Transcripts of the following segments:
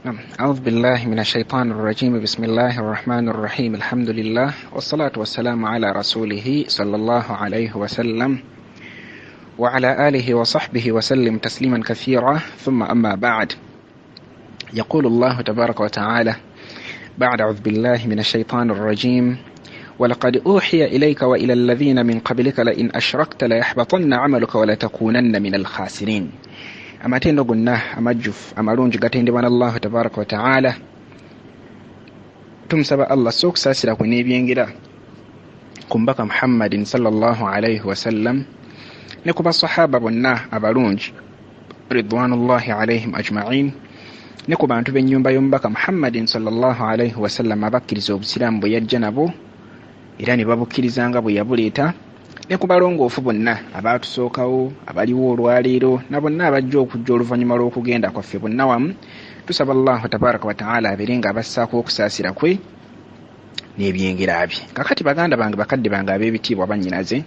أعوذ بالله من الشيطان الرجيم. بسم الله الرحمن الرحيم. الحمد لله والصلاة والسلام على رسوله صلى الله عليه وسلم وعلى آله وصحبه وسلم تسليما كثيرا، ثم أما بعد. يقول الله تبارك وتعالى بعد أعوذ بالله من الشيطان الرجيم: ولقد أوحي إليك وإلى الذين من قبلك لئن أشركت ليحبطن عملك ولتكونن من الخاسرين. Amatendo gonna amajjufu amalungi gatendebwa Allahu tabaraka wa taala. Tumusaba Allah so okusaasira kwe n'ebyengera ku mbaka Muhammadin sallallahu alaihi wasallam ne ku basahaba bonna abalungi ridwanullahi alaihim ajma'in, ne ku bantu b'ennyumba y'omubaka Muhammadin sallallahu alaihi wasallam abakkiriza obusiraamu bwe yajja nabo era ne babukkiriza nga bwe yabuleeta, ne ku balongoofu bonna abaatusookawo, abaliwo olwaleero, na bonna abajja okujja oluvannyuma lw'okugenda kwaffe bonna wamu. Tusaba Allahu tabaraka wa taala abeere nga abassaako okusaasira kwe n'ebyengera bye. Kakati baganda bange, bakadde bange ab'ebitiibwa, bannyinaze,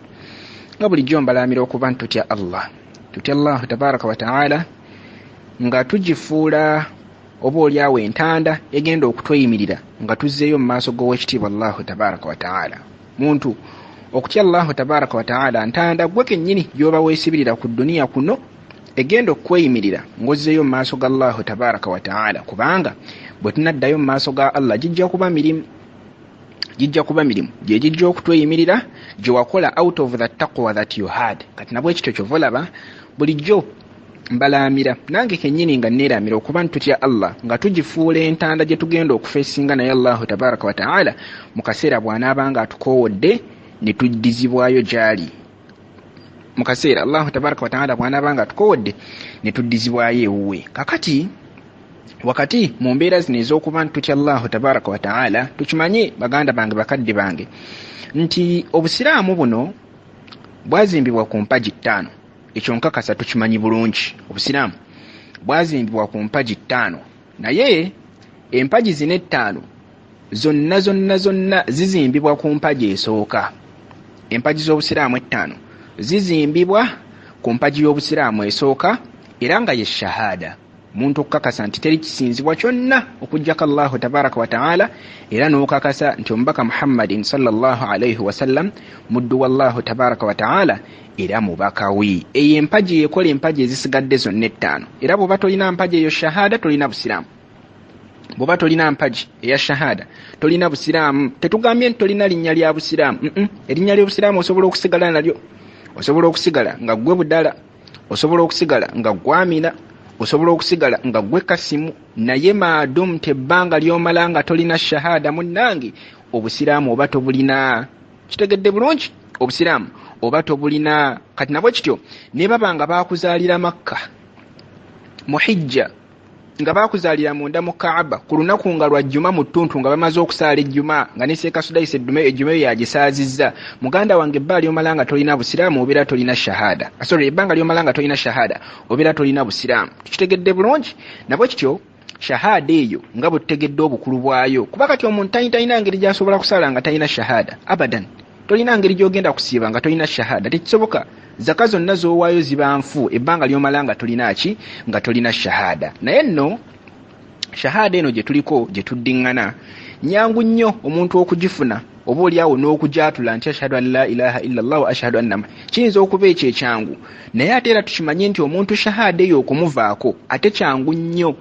nga bulijjo mbalaamira okuba nti tutya Allah, tutya Allahu tabaraka wa taala nga tugifuula oba oliawo entanda egenda okutweyimirira nga tuzzeeyo mu maaso g'owekitiibwa Allahu tabaraka wa taala. Muntu okutya Allahu tabaraka wa taala ntanda gwe kennyini gy'oba weesibirira ku dduniya kuno egenda okukweyimirira ng'ozzeeyo mu maaso ga Allahu tabaraka wa taala, kubanga bwe tunaddayo mu maaso ga Allah gijja kuba mirimu, gijja kuba mirimu gye gijja okutweyimirira gye wakola out of the taqwa that you had. Kati nabwe ekityo kyova olaba bulijjo mbalaamira nange kennyini nga neeramira okuba nti tutya Allah nga tugifuula entanda gye tugenda okufeesinga naye Allahu tabaraka wa taala mu kaseera bw'anaaba nga atukoowodde ne tuddizibwayo gy'ali. Mu kaseera Allahu tabaraka wa taala bw'anaaba nga atukoowodde ne tuddizibwayo ewuwe. Kakati wakati mu mbeera zino ez'okuba nti tutya Allahu tabaraka wa taala, tukimanye baganda bange, bakadde bange, nti obusiraamu buno bwazimbibwa ku mpagi ttaano. Ekyo nkakasa tukimanyi bulungi. Obusiraamu bwazimbibwa ku mpagi ttaano, naye empagi zino ettaano zonna zonna zonna zizimbibwa ku mpagi esooka. Empagi z'obusiraamu ettaano zizimbibwa ku mpagi y'obusiraamu esooka, era nga ye shahada. Muntu okukakasa nti teri kisinzibwa kyonna okuggyako Allahu tabaraka wa taala, era n'okakasa nti omubaka Muhammadin sallallahu alaihi wasallam muddu wa Allahu tabaraka wa taala era mubaka we. Eyo empagi ekola empagi ezisigadde zonna ettaano. Era bw'oba tolina mpagi eyo shahada, tolina busiraamu. Bw'oba tolina mpagi eya shahada, tolina busiraamu. Tetugambye nti tolina linnya lya busiraamu. Erinnya ly'obusiraamu osobola okusigala nalyo, osobola okusigala nga ggwe Budala, osobola okusigala nga ggwe Amina, osobola okusigala nga ggwe Kasimu, naye maadum tebbanga ly'omala nga tolina shahada, munnange obusiraamu oba tobulina. Kitegedde bulungi? Obusiraamu oba tobulina. Kati nabwe kityo ne baba nga baakuzaalira Makka mu hijja, nga baakuzaalira munda mu Kaaba ku lunaku nga lwa Jjuma mu ttuntu, nga bamaze okusaala ejjuma, nga ne Seeka Sudaisi eddume ejjuma eyo yagisaazizza, muganda wange ebbanga ly'omala nga tolina busiraamu obeera tolina shahada. Sorry, ebbanga ly'omala nga tolina shahada obeera tolina busiraamu. Tukitegedde bulungi? Nabwe kityo shahada eyo nga bwe tutegedde obukulu bwayo, kuba kati omuntu talina ngeri gy'asobola kusaala nga talina shahada. Abadan tolina ngeri gy'ogenda kusiiba nga tolina shahada, tekisoboka. Zaka zonna z'owaayo ziba nfu ebbanga ly'omala nga tolina ki, nga tolina shahada. Naye nno shahada eno gye tuliko, gye tuddiŋŋana, nyangu nnyo omuntu okugifuna oba oliawo n'okugyatula nti ashhadu an la ilaha illallah wa ashhadu anna, kiyinza okuba ekyo ekyangu. Naye ate era tukimanye nti omuntu shahada eyo okumuvaako ate kyangu nnyo,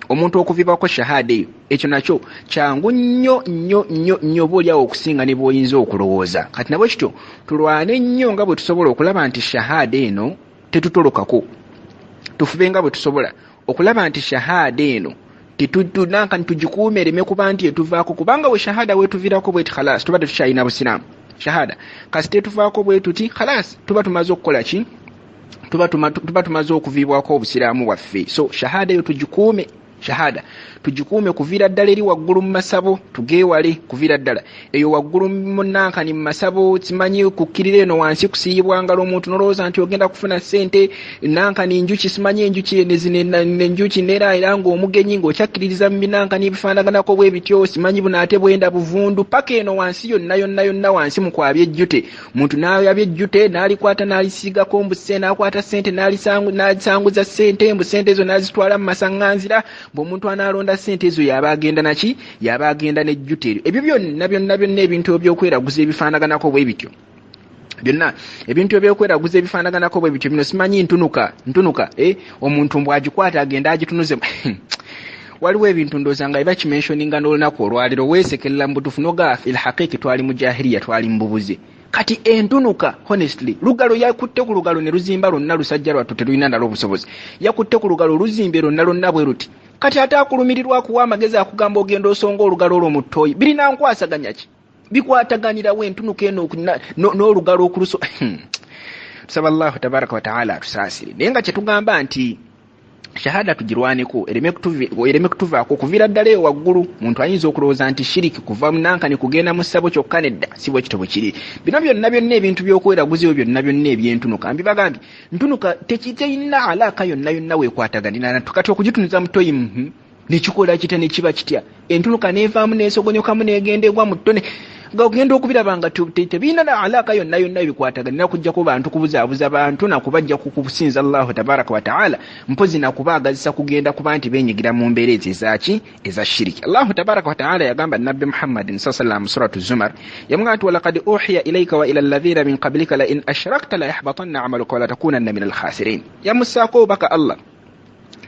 omuntu okuvibwako shahada eyo ekyo nakyo kyangu nnyo nnyo nnyo nnyo oba oliawo okusinga ne bw'oyinza okulowooza. Kati nabwe kityo tulwane nnyo nga bwe tusobola okulaba nti shahada eno tetutolokako, tufube nga bwe tusobola okulaba nti shahada eno nanka tugikuume ereme kuba nti etuvaako, kubanga we shahada wetuviirako bweti, khalas, tuba tetukyalina busiraamu. Shahada kasi tetuvaako bwe tuti, khalas, tuba tumaze okukola ki? Tuba tumaze okuviibwako obusiraamu bwaffe. So shahada eyo tugikuume, shahada tugikuume kuviira ddala eri waggulu mu masabo, tugeewale kuviira ddala eyo waggulu munankani mu masabo. Simanyi kukkirira eno wansi kusiiyibwa ngalo, omuntu nolowooza nti ogenda kufuna ssente, nankani njuki, simanyi enjuki enjuki neera era ng'omugenyi ng'okyakkiririza mu binankani ebifaanaganako bwe bityo, simanyi buno ate bwenda buvundu, paka eno wansi yonna yonna yonna wansi mu kwabya ejjute. Muntu n'ayabya ejjute n'alikwata n'alisiigako mbuse, n'akwata ssente n'alisanguza ssente, mbu ssente ezo n'azitwala mu masaŋŋanzira. Bw'omuntu anaalonda ssente ezo yaba agenda naki? Yaba agenda n'ejjuta eryo. Ebyo byonna byonna byonna ebintu ebyokweraguza ebifaanaganako bwe bityo, byonna ebintu ebyokweraguza ebifaanaganako bwe bityo, bino simanyi ntunuka ntunuka, omuntu mbw'agikwata agenda agitunuze. Waliwo ebintu ndowooza nga bakimentioninga n'olunaku olwaleero, weesekerera mu butuufu nogaa fil haqiqi twali mu jahiriya, twali mu bubuze. Kati entunuka, honestly, lugalo yakutte ku lugalo ne luzimba lwonna, lusajja lwattu terulina nalwo obusobozi, yakutte ku lugalo luzimbe lwonna lwonna bwe luti. Kati ate akulumirirwa akuwa amagezi, akugamba ogenda osonga olugalo olwo mu ttooyi. Birina nkwasaganya ki? Bikwataganirawo entunuka eno n'olugalo okuluso? Tusaba Allahu tabaraka wataala atusaasire. Naye nga kyetugamba nti shahada tugirwaneko ereme kutuvaako okuviira ddala eyo waggulu. Muntu ayinza okulowooza nti shiriki kuva munankani kugenda mu ssabo kyokka, nedda, si bwe kityo bwe kiri. Bino byonna byonna ebintu by'okweraguza ebyo byonna byonna ebyentunuka, mbibagambye, ntunuka tekirina alaaka yonna yonna weekwataganira. Kati okugitunuza mu toyi nekikola kitya? Nekiba kitya? Entunuka nevaamu nesogonyokamu negenda egwa mu ttone, nga ogenda okubiraba nga tebirina na alaaka yonna yonna ebikwataganira, kujjako bantu kubuzaabuza bantu nakubajja kukusinza Allahu tabaraka wataala, mpozi nakubaagazisa kugenda kuba nti benyigira mu mbeera ezo ezaki, eza shiriki. Allahu tabaraka wataala yagamba Nabbi Muhammadin saa sallam, Suratu Zumar, yamugamba nti walakad uhiya ilaika wa ila alladhina min qablika la in ashrakta la yahbatanna amaluka wala takunanna min alkhasirin. Yamussaako obubaka Allah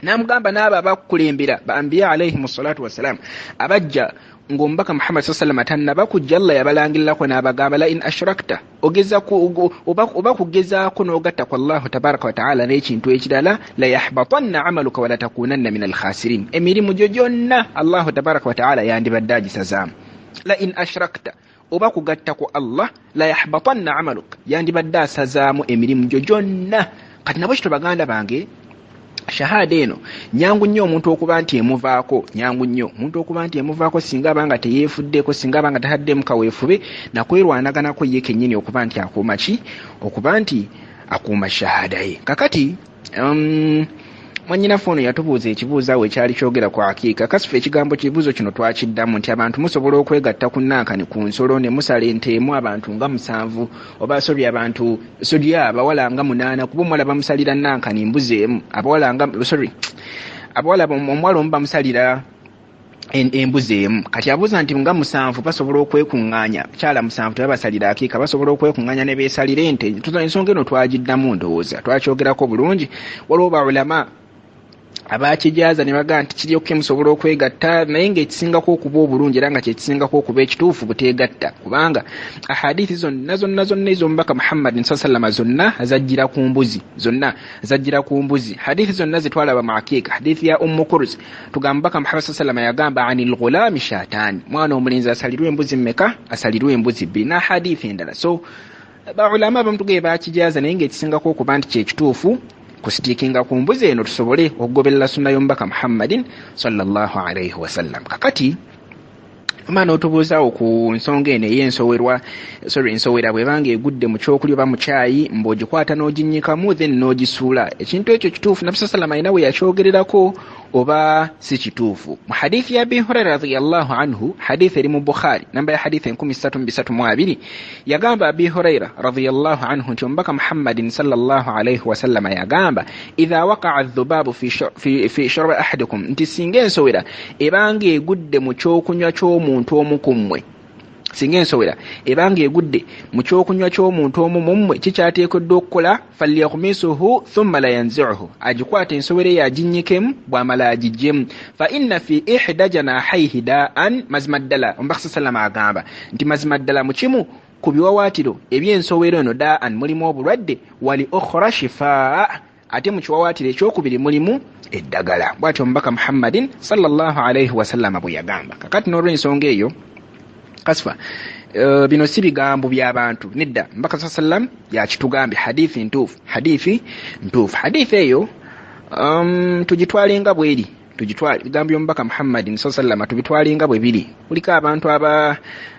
namugamba n'abo abakukulembera ba ambiya alaihim salatu wassalam abajja ng'omubaka Muhammad saa sallama tannaba kujja, Allah yabalangirirako n'abagamba la in ashrakta, oba kugezaako n'ogatta ku Allahu tabaraka wataala n'ekintu ekirala, la yahbatanna amaluka wala takunanna min alkhasirin, emirimu gyo gyonna Allahu tabaraka wataala yandibadde agisazaamu. La in ashrakta, oba kugatta ku Allah, la yahbatanna amaluka, yandibadde asazaamu emirimu gyo gyonna. Kati nabo kito, baganda bange, shahada eno nyangu nnyo omuntu okuba nti emuvaako, nyangu nnyo omuntu okuba nti emuvaako singa abanga teyeefuddeko, singa abanga tahaddemu kaweefube nakwerwanaganako ye kennyini okuba nti akuuma ki, okuba nti akuuma shahada ye. Kakati mwannyinaffe ono yatubuuza ekibuuzo awo ekyali kyogera ku akiika. Kasifa ekigambo kibuuzo kino twakiddamu nti abantu musobola okwegatta ku nankani ku nsolo ne musala ente emu, abantu nga 7, oba sorry, abantu sorry, abawala nga 8, kuba omuwala bamusalira nankani mbuzi emu, abawala nga sorry, abawala, omuwala omu bamusalira embuzi emu. Kati abuuza nti nga 7 basobola okwekuŋŋaanya, kyala 7 tebabasalira akiika, basobola okwekuŋŋaanya ne beesalira ente? Ensonga eno twagiddamu, ndowooza twakyogerako bulungi. Waliwo baulama abakijaza ne bagamba nti kiryokke musobola okwegatta, naye ng'ekisingako okuba obulungi era nga kyekisingako okuba ekituufu buteegatta, kubanga ahadithi zonna zonna zonna ez'omubaka Muhammadin saa sallama zonna zajjira ku mbuzi, zonna zajjira ku mbuzi. Hadithi zonna zetwalaba mu akiika, hadithi ya Ummu Kurz, tugamba Mubaka Muhammad saa sallama yagamba ani lghulami shataani, mwana omulenzi asalirwe embuzi mmeka? Asalirwe embuzi 2, n'ahadithi endala. So baulama abamu tugaye bakijaza, naye ng'ekisingako okuba nti kyekituufu kusitiikinga ku mbuzi eno tusobole okugoberera sunna y'omubaka Muhammadin sallallahu alaihi wasallam. Kakati omwana otubuuzaawo ku nsonga eno ey'ensowerwa, sorry, ensowera bwebanga egudde mu kyokulya oba mu kyayi, mbw'ogikwata n'oginnyikamu then n'ogisuula, ekintu ekyo kituufu Nabbi saa salama alina we yakyogererako oba si kituufu? Mu hadithi ya Abi Huraira radiyallahu anhu, hadithi eri mu Bukhari, namba ya hadithi 1332, yagamba Abi Huraira radiyallahu anhu nti omubaka Muhammadin sallallahu alaihi wasallama yagamba idha waqaa dhubaabu fi shurbi ahadikum, nti singa ensowera ebanga egudde mu kyokunywa ky'omuntu omu ku mmwe, singa ensowera ebanga egudde mu kyokunywa ky'omuntu omu mu mmwe, kikyateekeddwa okukola? Falyakhmisuhu thumma la yanziuhu, agikwata ensowera eyo aginnyikemu, bw'amala agiggyemu. Fa inna fi ihda janahaihi daan, mazima ddala omubaka saa sallama agamba nti mazima ddala mu kimu ku biwawaatiro eby'ensowera eno daan mulimu obulwadde, wali ukhra shifaa, ate mu kiwawaatiro ekyokubiri mulimu eddagala. Bw'atyo omubaka Muhammadin sallallahu alaihi wasallama bwe yagamba. Kakati n'olwensonga eyo kasifa, bino si bigambo by'abantu, nedda, mbaka saa sallam yakitugambye. Hadithi ntuufu, hadithi ntuufu. Hadithi eyo tugitwale nga bweri, tugitwale bigambo by'omubaka Muhammadin saa sallama tubitwale nga bwe biri. Kuliko abantu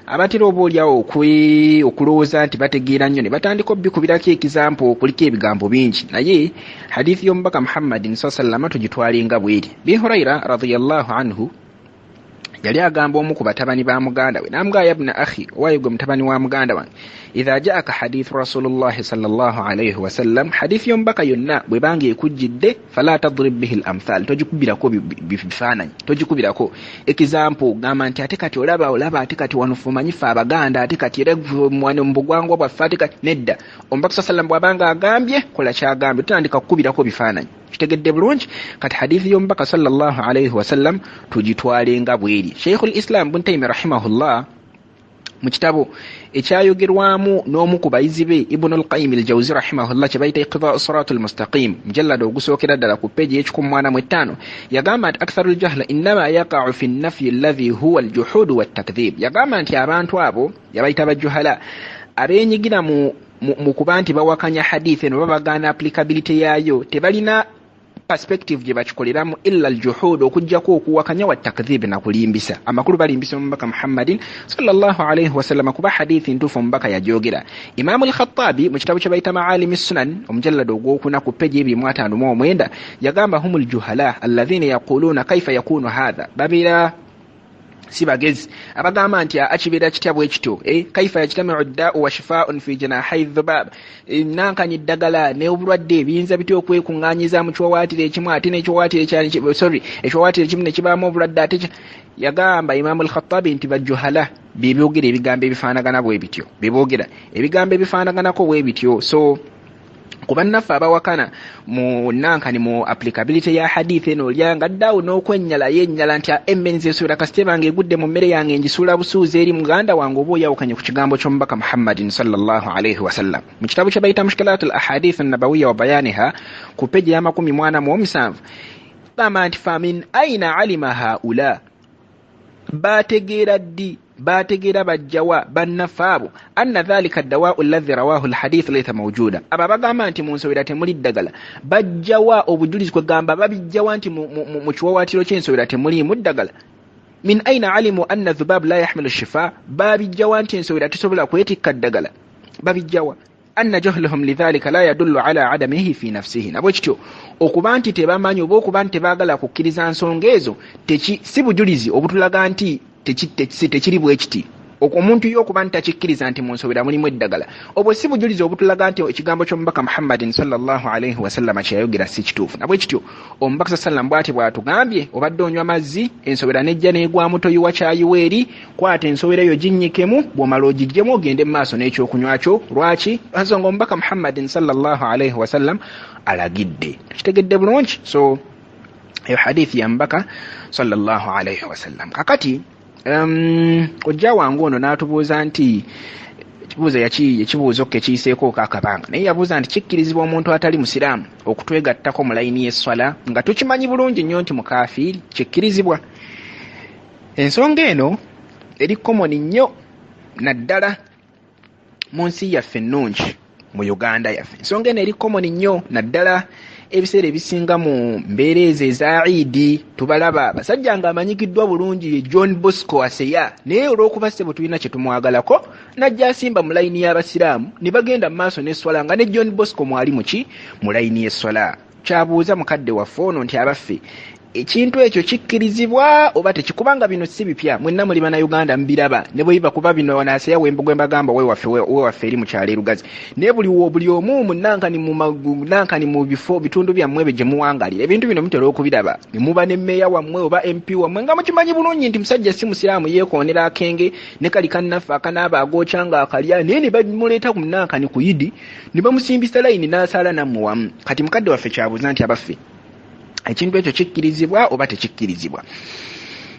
abatera oba oliawo okulowooza nti bategeera nnyo ne batandika obbikubirako ekizampo, kuliko ebigambo bingi, naye hadithi y'omubaka Muhammadin saa sallama tugitwale nga bweri. Bi Huraira radiyallahu anhu Yali agamba omu ku batabani ba muganda we, n'amugamba, yabna akhi, owaayo gwe mutabani wa muganda wange, idha jaaka hadithu rasulullahi sallallahu alaihi wasallam, hadithi y'omubaka yonna bwebanga ekujjidde, fala tadrib bihi l amthal, togikubirako bifaananyi, togikubirako example, gamba nti ate kati olaba ate kati wano fe omanyi ffe Abaganda, ate kati era wano mu bugwangwa bwaffe, ate kati nedda. Omubaka sa sallam bw'abanga agambye, kola kyagambye, tutandika kukubirako bifaananyi. Kitegedde bulungi? Kati hadithi y'omubaka sallallahu alaihi wasallam tugitwale nga bweri. Sheikhul Islam Bun Taimi rahimahullah mu kitabo ekyayogerwamu n'omu ku bayizi be Ibunu Lqayim Aljawzi rahimahullah, kye bayita Iqidau Siratu Lmustaqim, mujallada ogusookera ddala ku peegi y'145, yagamba nti aktharu ljahla innama yaqau fi nnafyi alladhi huwa aljuhudu wattakdhib. Yagamba nti abantu abo yabayita bajuhala, abeenyigira mu kuba nti bawakanya hadithi eno, babagaana applicability yaayo, tebalina perspective gye bakikoleramu illa aljuhud, okuggyako okuwakanya, wa takdhib, na kulimbisa. Amakulu balimbisa omubaka Muhammadin sallallahu alaihi wasallama, kuba hadithi ntuufu, omubaka yajogera. Imamu Lkhatabi mu kitabo kye bayita Maalimi Sunan, omujallada ogwokuna ku peji 259, yagamba humu ljuhala alladhina yaquluuna kaifa yakunu hatha, babeera si bagezi abagamba nti akibeera kitya bwe kityo, kaifa yajtamiu ddaau wa shifaun fi janahai dhubab, nankani eddagala n'obulwadde biyinza bitya okwekuŋŋaanyiza mu kiwawaatiro ekimu, ate n'ekiwawaatiro, sorry, ekiwawaatiro ekimu ne kibaamu obulwadde ate. Yagamba Imamu Alkhatabi nti bajuhala bebyogera ebigambo ebifaanagana bwe bityo, beboogera ebigambo ebifaanaganako bwe bityo. So ku bannaffe abawakana mu nankani mu applicability ya hadith eno, olyanga ddaawo n'okwennyala yennyala nti emmere nzeesuubira kasita bange egudde mu mmere yange ngisuula busuuzi eri, muganda wange, oba oyawukanye ku kigambo ky'omubaka Muhammadin sallallahu alaihi wasallam. Mu kitabo kye bayita Mushkilatu l Ahadith Nabawiya wa Bayaniha, ku peji y'47, gamba nti famin aina alima haula, bategeera ddi, bategeera bajjawa bannaffe abo anna dhalika addawau alladhi rawahu lhadith laisa mawjuda? Abo abagamba nti mu nsowera temuli ddagala, bajjawa obujulizi? Kwegamba babijjawa nti mu kiwawaatiro ky'ensowera temuliimu ddagala? Min aina alimu anna dhubab la yahmilu shifa? Babijjawa nti ensowera tesobola kwetikka ddagala? Babijjawa? Anna jahluhum lidhalika la yadullu ala adamihi fi nafsihi. Nabwe kityo okuba nti tebamanyi oba okuba nti tebaagala kukkiriza nsonga ezo, si bujulizi obutulaga nti tekiri bwe kiti. Omuntu ye okuba nti takikkiriza nti mu nsowera mulimu eddagala, obwo si bujulizi obutulaga nti ekigambo ky'omubaka Muhammadin sallallahu alaihi wasallama kyeyayogera si kituufu. Nabwe kityo omubaka sa sallam bw'ati bw'atugambye, obadde onywa mazzi, ensowera nejja n'egwamu, toyiwa kyayiwa eri, kwata ensowera eyo ginnyikemu, bw'omala ogiggyemu ogende mu maaso n'ekyokunywa kyo. Lwaki? Ensonga omubaka Muhammadin sallallahu alaihi wasallam alagidde. Tukitegedde bulungi? So eyo hadithi ya mubaka sallallahu alaihi wasallam. Kakati kojja wange ono n'atubuuza nti ekibuuzo ekibuuzo ke kiyiseeko akabanga, naye yabuuza nti kikkirizibwa omuntu atali musiraamu okutwegattako mu layini y'esswala nga tukimanyi bulungi nnyo nti mukafiiri? Kikkirizibwa? Ensonga eno eri common nnyo, naddala mu nsi yaffe ennungi, mu Uganda yaffe. Ensonga eno eri common nnyo, naddala ebiseera ebisinga mu mbeera ezo eza Iidi. Tubalaba abasajja nga amanyikiddwa bulungi ye John Bosco Aseya, naye olw'okuba ssebo tulina kye tumwagalako, najja asimba mu layini y'abasiraamu ne bagenda mu maaso n'esswala, nga ne John Bosco mwali muki mu layini y'esswala. Kyabuuza mukadde waffe ono nti abaffe, ekintu ekyo kikkirizibwa oba tekikubanga? Bino si bipya, mwenna muli bannayuganda mubiraba ne bwe biba, kuba bino wanaaseya wembugwe mbagamba wewaffe eri mukyalo erugazi, naye buli omu munankani mu bifo bitundu byammwe ebyo gye muwangalira, ebintu bino mutera okubiraba, ne muba ne mmeeya wammwe oba MP wammwe nga mukimanyi bulungi nti musajja si musiraamu, yeekoonera akenge ne kali kannaffe akanaaba agookya nga akalya, naye ne bamuleeta ku munankani ku Yidi ne bamusimbisa layini n'asaala nammwe wamu. Kati mukadde waffe kyabuuza nti abaffe, ekintu ekyo kikkirizibwa oba tekikkirizibwa?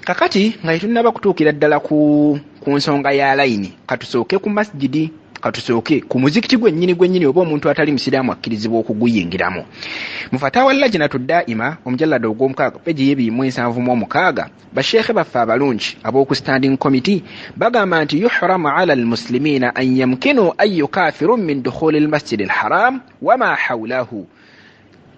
Kakati nga tetunnaba kutuukira ddala ku nsonga ya layini, katusooke ku masjidi, katusooke ku muzikiti gwennyini gwennyini, oba omuntu atali musiraamu akkirizibwa okuguyingiramu. Mu Fatawa Lajinatu Daima, omujallada ogwomukaaga, peji y'276, basheekhe baffe abalungi ab'oku standing committee bagamba nti yuhramu ala almuslimina an yamkinu ayu kafirun min dukhuli almasjidi alharam wama hawlahu.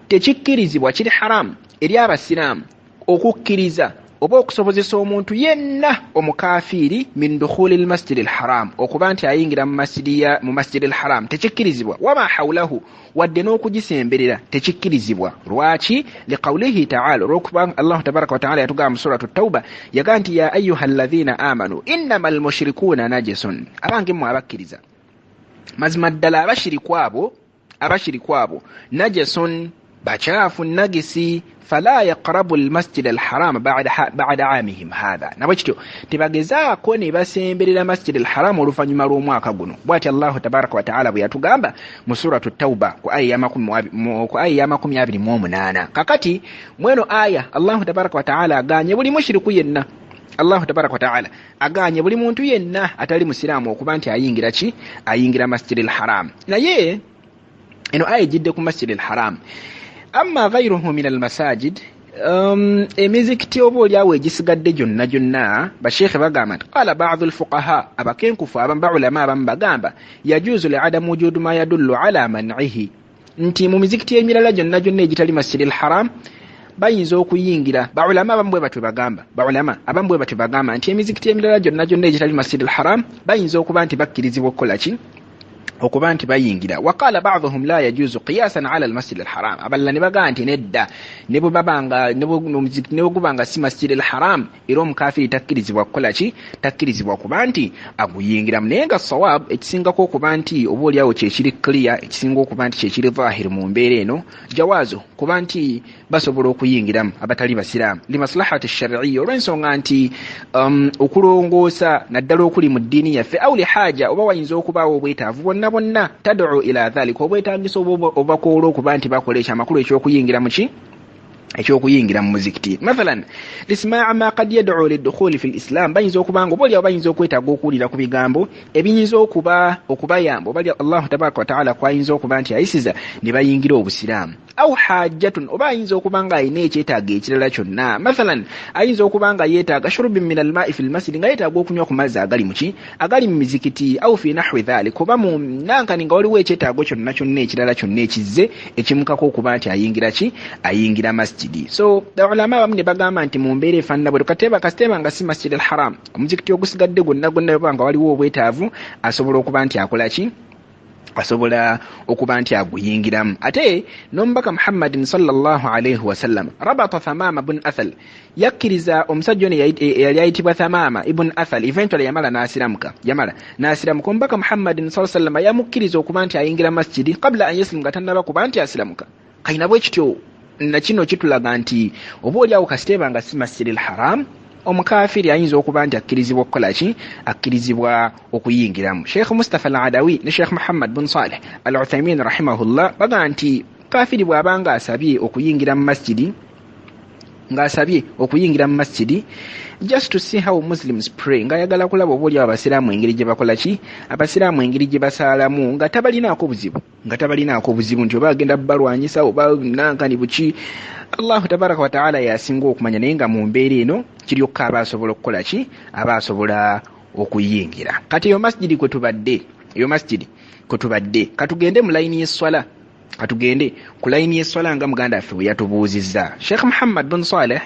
Tekikkirizibwa, kiri haramu eri abasiraamu okukkiriza Oba okusobozesa omuntu yenna omukafiiri min dukhuli lmasjidi lharam, okuba nti ayingira mu masjidi lharam, tekikkirizibwa. Wama haulahu, wadde n'okugisemberera tekikkirizibwa. Lwaki? Liqaulihi taala, olwokuba Allahu tabaraka wataala yatugamba mu suratu Tauba, yagaa nti ya ayuha alladhina amanu innama almushrikuuna najisun, abange mmwe abakkiriza, mazima ddala abashiriku abo najisun, bakyafu, nagisi. Fala yaqrabu almasjid alharam bada amihim hatha, nabwe kityo tebagezaako ne basemberera masjid alharam oluvannyuma lw'omwaka guno. Bwati Allahu tabaraka wataala bwe yatugamba mu suratu Tauba ku aya ya 28. Kakati mweno aya Allahu tabaraka wataala aganye buli mushiriku yenna, Allahu tabaraka wataala aganye buli muntu yenna atali musiraamu okuba nti ayingira ki? Ayingira masjid alharam. Naye eno aya ejjidde ku masjid alharam. Amma ghairuhu min almasajid, emizikiti oba oliawo egisigadde gyonna gyonna, basheekhe bagamba nti qala badu lfuqaha, abakenkufu abamu, baulama abamu bagamba yajuuzu liadamu wujudu ma yadullu ala manihi, nti mu mizikiti emirala gyonna gyonna egitali masjidi lharam bayinza okuyingira. Baulama abamu bwe batwe bagamba, baulama abamu bwe batwe bagamba nti emizikiti emirala gyonna gyonna egitali masjidi lharam bayinza okuba nti bakkirizibwa okukola ki? Okuba nti bayingira. Waqala baduhum la yajuzu qiyasan ala almasjid alharam, abalala ne bagamba nti nedda, ne bwe guba nga si masjid alharam, era omukafiri takkirizibwa kukola ki? Takkirizibwa kuba nti aguyingiramu. Naye nga sawab ekisingako okuba nti oba oliawo kyekiri clear, ekisinga okuba nti kyekiri dhahir mu mbeera eno, jawaazo kuba nti basobola okuyingiramu abatali basiraamu, limaslahati shariiya, olw'ensonga nti okulongoosa naddala okuli mu ddiini yaffe, au lihaja, oba wayinza okubaawo obwetaavu bwonna bwonna, taduu ila dhalika, obwetaagisa obakoola okuba nti bakola ekyo, amakulu ekyokuyingira muki? Ekyokuyingira mu muzikiti. Mathalan lisimaa ma kad yaduu lidukhuli fi lislam, bayinza okuba nga oba oliawo bayinza okwetaaga okuwulira ku bigambo ebiyinza okuba okubayamba, oba Allahu tabaraka wataala kwayinza okuba nti ayisiza ne bayingira obusiraamu, au hajatun, oba ayinza okuba nga alina ekyetaago ekirala kyonna. Mathalan ayinza okuba nga yeetaaga shurubin min almai fi lmasjidi, nga yeetaaga okunywa ku mazzi agali muki? Agali mu mizikiti, au fi nahwi dhalik, oba mu nankani nga waliwo ekyetaago kyonna kyonna ekirala kyonna ekizze ekimukako okuba nti ayingira ki? Ayingira masjidi. So ulama abamu ne bagamba nti mu mbeera efaanana bwe kateeba, kasiteeba nga si masjidi alharam, omuzikiti ogusigadde gwonna gwonna oba nga waliwo obwetaavu, asobola okuba nti akola ki? Asobola okuba nti aguyingiramu. Ate n'omubaka Muhammadin sallallahu alaihi wasallam rabata Thamama bun Athal, yakkiriza omusajja ono eyali ayitibwa Thamama ibun Athal, eventually yamala n'asiramuka, yamala n'asiramuka. Omubaka Muhammadin saa sallama yamukkiriza okuba nti ayingira masjidi qabula an yasilimu, nga tannaba kuba nti asiramuka. Kayina bwe kityo nakino kitulaga nti oba oliawo kasiteeba nga si masjidi lharam, omukafiri ayinza okuba nti akkirizibwa okukola ki? Akkirizibwa okuyingiramu. Sheikh Mustapha al Adawi ne Sheikh Muhammad bun Saleh al Uthaimin rahimahullah bagaa nti kafiri bw'abanga asabye okuyingira mu masjidi, ng'asabye okuyingira mu masjidi just to see how Muslims pray, ng'ayagala kulaba oba oliawo abasiraamu engeri gye bakola ki? Abasiraamu engeri gye basaalamu, nga tabalinaako buzibu, nga tabalinaako buzibu nti oba agenda balwanyisa oba nankani buki, Allahu tabaraka wataala yasinga okumanya. Naye nga mu mbeera eno kiryokka aba asobola okukola ki? Aba asobola okuyingira. Kati eyo masjidi kwe tubadde, eyo masjidi kwe tubadde. Katugende mu layini y'esswala, katugende ku layini y'esswala nga muganda waffe bwe yatubuuzizza. Sheikh Muhammad bun Saleh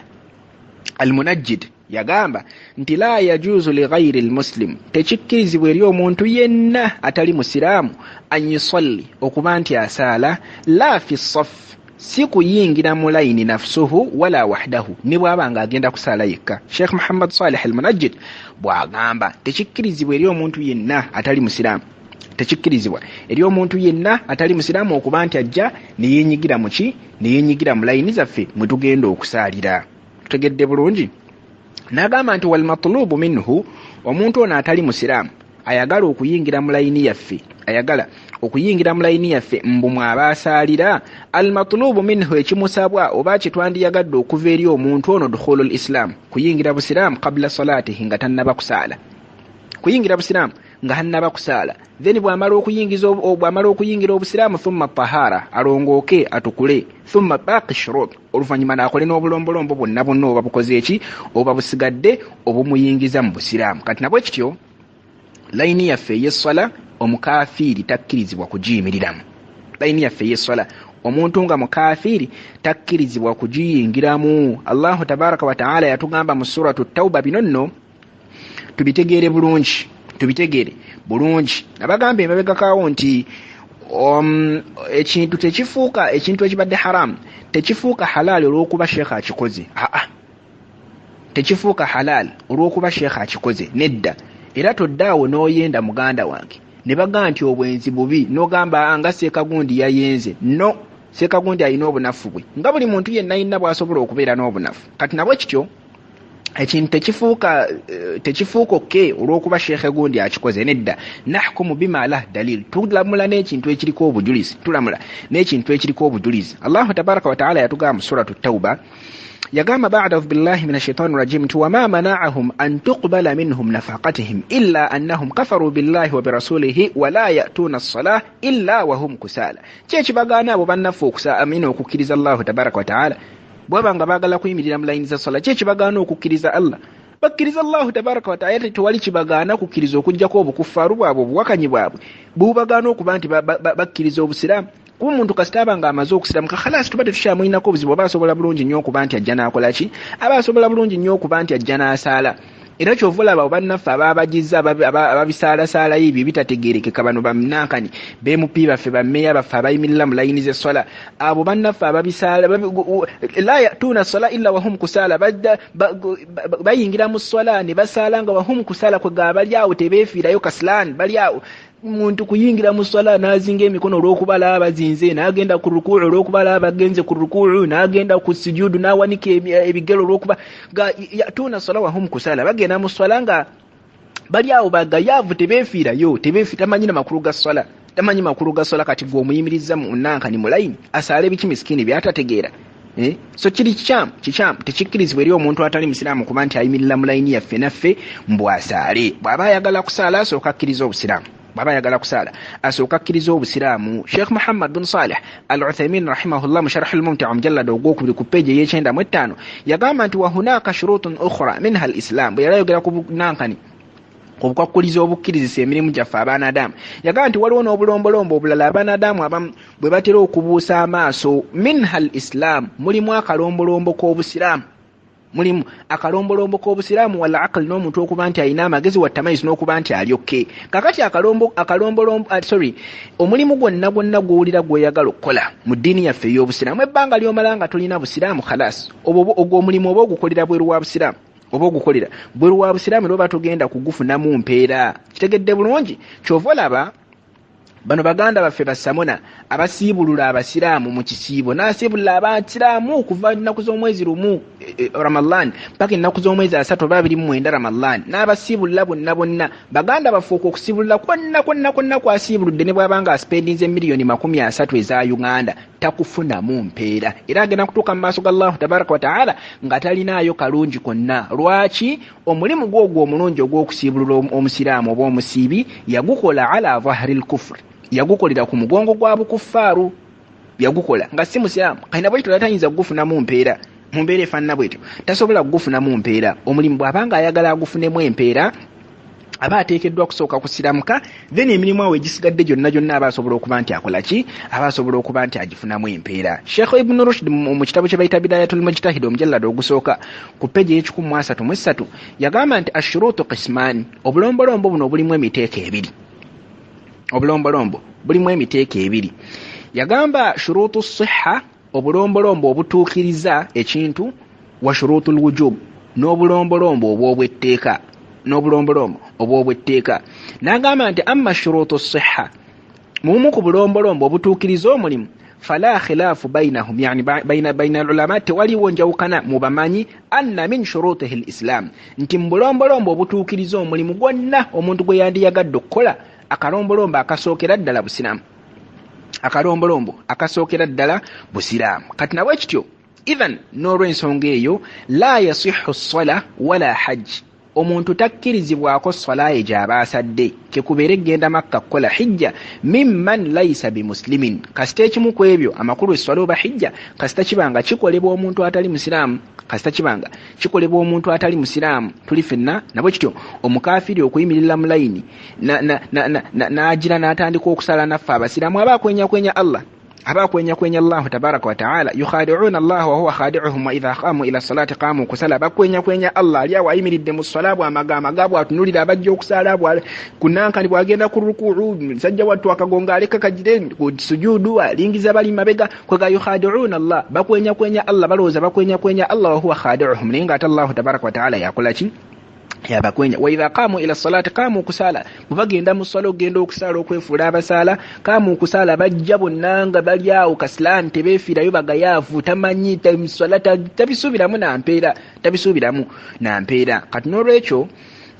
Almunajjid yagamba nti la yajuuzu lighairi lmuslim, tekikkirizibwa eri omuntu yenna atali musiraamu, an yusalli, okuba nti asaala, la fi saf, si kuyingira mu layini, nafsuhu wala wahdahu, ne bw'aba nga agenda kusaala yekka. Sheikh Muhammad Saleh Almunajjid bw'agamba tekikkirizibwa eri omuntu yenna atali musiraamu, tekikkirizibwa eri omuntu yenna atali musiraamu okuba nti ajja neyenyigira muki? Neyenyigira mu layini zaffe mwe tugenda okusaalira. Tutegedde bulungi? N'agamba nti walmatlubu minhu, omuntu ono atali musiraamu ayagala okuyingira mu layini yaffe, ayagala okuyingira mu layini yaffe mbu mwaba asaalira, almatlubu minhu, ekimusabwa oba kyetwandiyagadde okuva eri omuntu ono, dukhulu lislam, kuyingira busiraamu, qabula salatihi, nga tannaba kusaala, kuyingira busiraamu nga tannaba kusaala. Then bwamala okuyingiza, bwamala okuyingira obusiraamu, thumma tahara, alongooke, atukule, thumma baqi shurut, oluvannyuma naakole n'obulombolombo bwonna bwonna oba bukoze eki? Oba busigadde obumuyingiza mu busiraamu. Kati nabwe kityo layini yaffe ey'esswala omukafiiri takkirizibwa kugiyimiriramu. Layini yaffe ey'esswala Omuntu nga mukafiiri takkirizibwa kugiyingiramu. Allahu tabaraka wataala yatugamba mu Suratu Tauba. Bino nno tubitegeere bulungi, tubitegeere bulungi. Nabagamba emabegakawo nti ekintu tekifuuka, ekintu ekibadde haramu tekifuuka halaali olw'okuba sheekha akikoze. Aa, tekifuuka halaali olw'okuba sheekha akikoze, nedda. Era toddaawo n'oyenda, muganda wange, ne bagamba nti obwenzi bubi, n'ogamba nga seekagundi yayenze. No, seekagundi alina obunafu bwe, nga buli muntu yenna yenna bw'asobola okubeera n'obunafu. Kati nabwe kityo ekintu tekifuuka okay olw'okuba sheekhe gundi akikoze, nedda. Nahkumu bima lah dalil, tulamula n'ekintu ekiriko obujulizi, tulamula n'ekintu ekiriko obujulizi. Allahu tabaraka wataala yatugamba mu Suratu Tauba, yagamba bada audhu billahi min ashaitani rajim nti wama manaahum an tuqbala minhum nafaqatihim illa annahum kafaru billahi wa birasulihi wala yatuna ssalah illa wahum kusala. Ki ekibagaana abo bannaffe amina okukkiriza Allahu tabaraka wataala? Bwaba nga baagala kuyimirira mu layini za sala, ki ekibagaana okukkiriza Allah? Bakkiriza Allahu tabaraka wataala, tewali kibagaana kukkiriza okugjako obukufaaru bwabwe, obuwakanyi bwabwe bubagaana okuba nti bakkiriza obusiraamu. Kuba omuntu kasita aba nga amaze okusiramuka, khalasi, tuba tetukyamulinako obuzibu. Oba asobola bulungi nnyo okuba nti ajja n'akola ki, aba asobola bulungi nnyo okuba nti ajja n'asaala. Era kyova olaba bannaffe ababagiza ababisaalasaalayo ebyo ebitategerekeka, bano banankani be MP baffe, bammeeya baffe abayimirira mu layini z'esswala, abo bannaffe ababisaala, la yatuuna swala illa wahum kusaala, bayingira mu swala ne basaala nga wahum kusaala, kwega bali awo tebeefiirayo, kasilan bali awo. Muntu kuyingira mu swala n'azinga emikono olw'okuba laba bazinze, n'agenda ku rukuu olw'okuba laba bagenze ku rukuu, n'agenda ku sujudu n'awanika ebigere olw'okuba yatuuna swala wahum kusaala. Bagenda mu swala nga bali awo bagayaavu, tebeefiirayo, tebeefi, tamanyi na makulu ga swala, tamanyi makulu ga swala. Kati gwe omuyimiriza mu nankani mu layini asaale biki misikini byatategeera, eh? So kiri kikyamu, kikyamu, tekikkirizibwa eri omuntu atali musiraamu kuba nti ayimirira mu layini yaffe naffe mbwasaale. Bw'aba ayagala kusaala asooka akkiriza obusiraamu, bw'aba ayagala kusaala asooka akkiriza obusiraamu. Sheikh Muhammad bin Saleh Al Uthaimin rahimahullah mu Sharh Lmumti, mujallada ogwokubiri, ku peegi ey'ekyenda mu ttaano, yagamba nti wahunaka shurutun ukhra minha al islam. Bwe yali ayogera ku bunankani, obukwakuliza obukkirizisa emirimu gyaffe abaanadamu, yagamba nti waliwo n'obulombolombo obulala abaanadamu abamu bwe batera okubuusa amaaso. Minha al islam, mulimu akalombolombo k'obusiraamu, mulimu akalombolombo k'obusiraamu, wal aql, n'omuntu okuba nti alina amagezi, wattamayizi, n'okuba nti alyokke. Kakati akalombo akalombolombo sorry, omulimu gwonna gwonna gw'owulira gw'oyagala okukola mu ddiini yaffe ey'obusiraamu, ebbanga ly'omala nga tolina busiraamu, khalas, ogwo omulimu oba ogukolera bweru wa busiraamu, oba ogukolera bweru wa busiraamu, era oba togenda kugufunamu mpeera. Kitegedde bulungi? Kyova olaba bano baganda baffe basamona abasiibulula abasiraamu mu kisiibo, n'asiibulula abasiraamu okuva ennaku z'omwezi 1 Ramadan paka ennaku z'omwezi 30 oba 29 Ramadan, n'abasiibulula bonna bonna baganda baffe. Okwo okusiibulula kwonna kwonna kwonna kwasiibuludde, ne bw'aba nga asipendinze miliyoni 30 eza Uganda, takufunamu mpeera, era agenda kutuuka mu maaso ga Allahu tabaraka wataala nga talinaayo kalungi konna. Lwaki? Omulimu gwe ogwo omulungi ogw'okusiibulula omusiraamu oba omusiibi yagukola ala dhahri lkufri, yagukolera ku mugongo gwa bukufaaru, yagukola nga si musiraamu. Kalina bwekitola tayinza kugufunamu mpeera. Mu mbeera efaanana bwetyo tasobola kugufunamu mpeera. Omulimu bw'abanga ayagala agufunemu empeera, aba ateekeddwa kusooka kusiramuka, then emirimu awo egisigadde gyonna gyonna aba asobola okuba nti akola ki, aba asobola okuba nti agifunamu empeera. Sheikh Ibnu Rushd mu kitabo kye bayita Bidayatul Mujtahid, omujallada ogusooka, ku peji ey'e133, yagamba nti ashurutu qismaani, obulombolombo buno bulimu emiteeko ebiri, obulombolombo bulimu emiteeko ebiri. Yagamba shurutu siha, obulombolombo obutuukiriza ekintu, wa shurutu lwujub, n'obulombolombo obwobwetteeka, n'obulombolombo obwobwetteeka. N'agamba nti amma shurutu siha, mumu ku bulombolombo obutuukiriza omulimu, fala khilaafu bainahum, yani baina alulama, tewaliwo njawukana mu bamanyi, anna min shurutihi lislam, nti mu bulombolombo obutuukiriza omulimu gwonna omuntu gwe yandiyagadde okukola, akalombolombo akasookera ddala busiraamu, akalombolombo akasookera ddala busiraamu. Kati nabwe kityo, ithan, n'olw'ensonga eyo, la yasihu ssala wala hajji, omuntu takkirizibwako swala ye gy'aba asadde kekubeera egenda Makka kukola hijja, mimman laisa bimuslimin, kasita ekimu ku ebyo, amakulu eswala oba hijja, kasita kiba nga kikolebwa omuntu atali musiraamu, kasita kiba nga kikolebwa omuntu atali musiraamu. Tuli ffenna? Nabwe kityo omukafiiri okuyimirira mu layini n'agira n'atandika okusala naffe abasiraamu, aba akwenyakwenya Allah. Aba akwenyakwenya Allahu tabaraka wa taala. Yukhadi'una Allah wa huwa khadi'uhum wa idha qamu ila salati qamu kusala. Bakwenyakwenya Allah ali awo ayimiridde mu swala, bw'amagamba bw'atunulira abajja okusaala, kunankani bw'agenda ku rukuu, musajja wattu akagonga aleka kagire ku sujudu, alingiza bali mabega. Kwega yukhadi'una Allah, bakwenyakwenya Allah, balowooza bakwenyakwenya Allah wa huwa khadi'uhum, naye ng'ate Allahu tabaraka wa taala yakola ki? Yabakwenya. Wa idha qamu ila salati qamu kusala, bwe bagenda mu swala okugenda okusaala okwefuula abasaala, qamu kusala, bajja bonna nga bali awo kasilaani, tebeefiirayo, bagayaavu, tamanyi swala, tabisuubiramu nampeera, tabisuubiramu nampeera. Kati n'olwekyo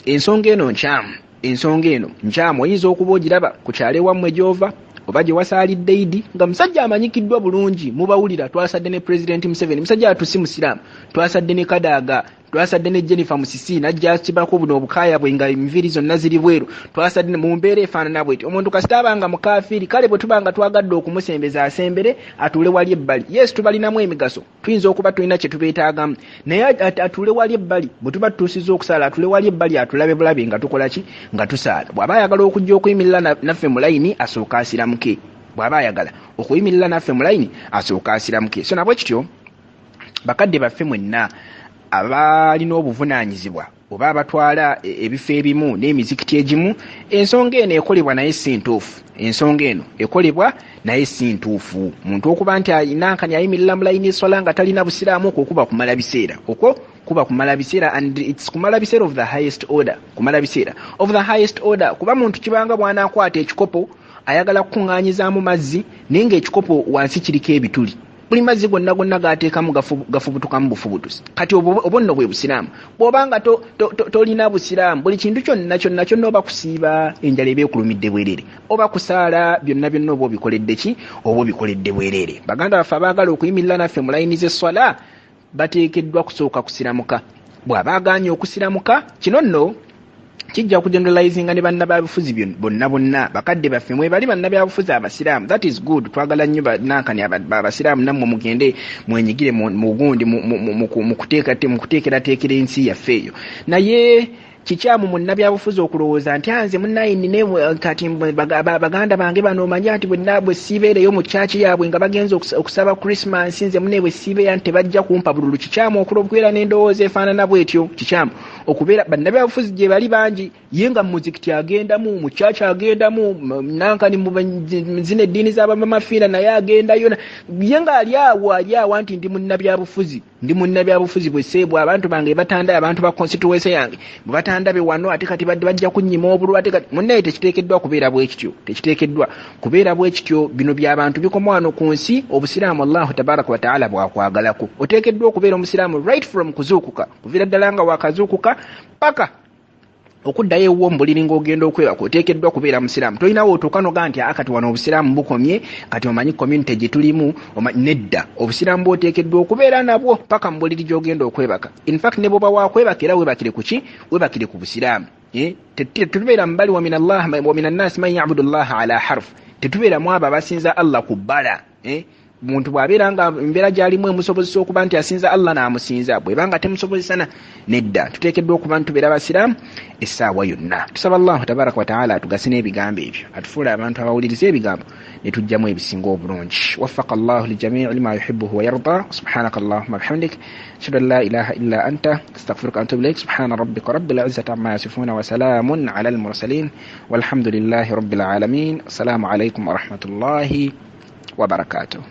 ensonga eno nkyamu, ensonga eno nkyamu. Oyinza okuba ogiraba ku kyalo ewammwe gy'ova oba gye wasaalidde Idi, nga musajja amanyikiddwa bulungi, mubawulira, twasadde ne Pulezidenti Museveni, musajja atusi musiraamu, twasadde ne Kadaaga, twasadde ne Jennifer Musisi, najja akibako buno obukaaya bwe nga enviiri zonna ziri bweru, twasadde mu mbeera efaanana bweti. Omuntu kasita aba nga mukafiiri, kale bwe tuba nga twagadde okumusembeza, asembere atuule wali ebbali. Yes, tubalinamu emigaso, tuyinza okuba tulina kye tubeetaagamu, naye atuule wali ebbali. Bwe tuba tutuusizza okusaala, atuule wali ebbali, atulabe bulabe nga tukola ki? Nga tusaala. Bw'aba ayagala okujja okuyimirira naffe mu layini, asooka asiramuke. Bw'aba ayagala okuyimirira naffe mu layini, asooka asiramuke. So nabwe kityo, bakadde baffe mwenna abalina obuvunaanyizibwa oba abatwala ebifo ebimu n'emizikiti egimu, ensonga eno ekolebwa naye si ntuufu. Ensonga eno ekolebwa naye si ntuufu. Muntu okuba nti nankani ayimirira mu layini eswala nga talina busiraamu, okwo kuba kumala biseera, okwo kuba kumala biseera, and it's kumala biseera of the highest order, kumala biseera of the highest order. Kuba muntu kibanga bw'anaakwata ekikopo ayagala kukuŋŋaanyizaamu mazzi, naye ng'ekikopo wansi kiriko ebituli, buli mazzi gonna gonna gateekamu gafubutukamu bufubutusi. Kati obwo nno bwe busiraamu. Bw'obanga tolina busiraamu, buli kintu kyonna kyonna kyonna, oba kusiiba, enjala eba ekulumidde bwerere, oba kusaala, byonna byonna oba obikoledde ki? Oba obikoledde bwerere. Baganda baffe abaagala okuyimirira naffe mu layini z'esswala bateekeddwa kusooka kusiramuka. Bw'aba agaanye okusiramuka, kino nno kijja kugeneralizinga ne bannabyabufuzi bonna bonna. Bakadde baffe mwebali bannabyabufuzi abasiraamu, that is good, twagala nnyo nankani abasiraamu, nammwe mugende mwenyigire mu gundi mu kuteekerateekera ensi yaffe eyo. Naye kikyamu munnabyabufuzi okulowooza nti anze munnaye nine kati baganda bange bano, omanye nti bwe siibeereyo mu kyaki yaabwe nga bagenza okusaba Christmas, nze munne bwe siibeeya nti tebajja kumpa bululu. Kikyamu okubeera n'endowooza efaanana bwetyo, kikyamu okubeera. Bannabyabufuzi gye bali bangi, ye nga mumuzikiti agendamu, mu kyaki agendamu, nankani zino eddiini z'abamamafiina naye agendayo, ye ng'ali awo, ali awo nti ndi munnabyabufuzi, ndi munnabyabufuzi, bweseebwa abantu bange batanda, abantu ba constituency yange bwe batandabe wano, ate kati badde bajja kunnyima obululu. Ate kati munnaye tekiteekeddwa kubeera bwe kityo, tekiteekeddwa kubeera bwe kityo. Bino by'abantu bikoma wano ku nsi. Obusiraamu Allahu tabaraka wataala bwakwagalako. Oteekeddwa okubeera omusiraamu right from kuzuukuka, kuviira ddala nga wakazuukuka paka okuddayo ewuwo mu buliri ng'ogenda okwebaka, oteekeddwa kubeera musiraamu. Tolinawo otuuka noga nti kati wano obusiraamu bukomye, kati omanyi community gye tulimu. Nedda, obusiraamu bwoteekeddwa okubeera nabwo paka mu buliri gy'ogenda okwebaka. In fact, ne bwoba wakwebaka, era webakire ku ki? Webakire ku busiraamu. Tetubeera mubali wa min annasi man yabudu llaha ala harf, tetubeeramu abo abasinza Allah ku bbala. Muntu bw'abeera nga embeera gy'alimu emusobozesa okuba nti asinza Allah, n'amusinza, bw'eba nga temusobozesana, nedda. Tuteekeddwa okuba nti tubeera basiraamu essaawa yonna. Tusaba Allahu tabaraka wataala atugase n'ebigambo ebyo, atufuule abantu abawuliriza ebigambo ne tujjamu ebisinga obulungi. Waffaka Allahu lijamii lima yuhibuhu wayarda. Subhanaka allahuma bihamdik, ashhadu an la ilaha illa anta, astaghfiruka wa atubu ilaik. Subhana rabbika rabbil izzati amma yasifuna, wa salamun ala almursalin, walhamdulillahi rabbil alamin. Assalamu alaikum warahmatullahi wabarakatuh.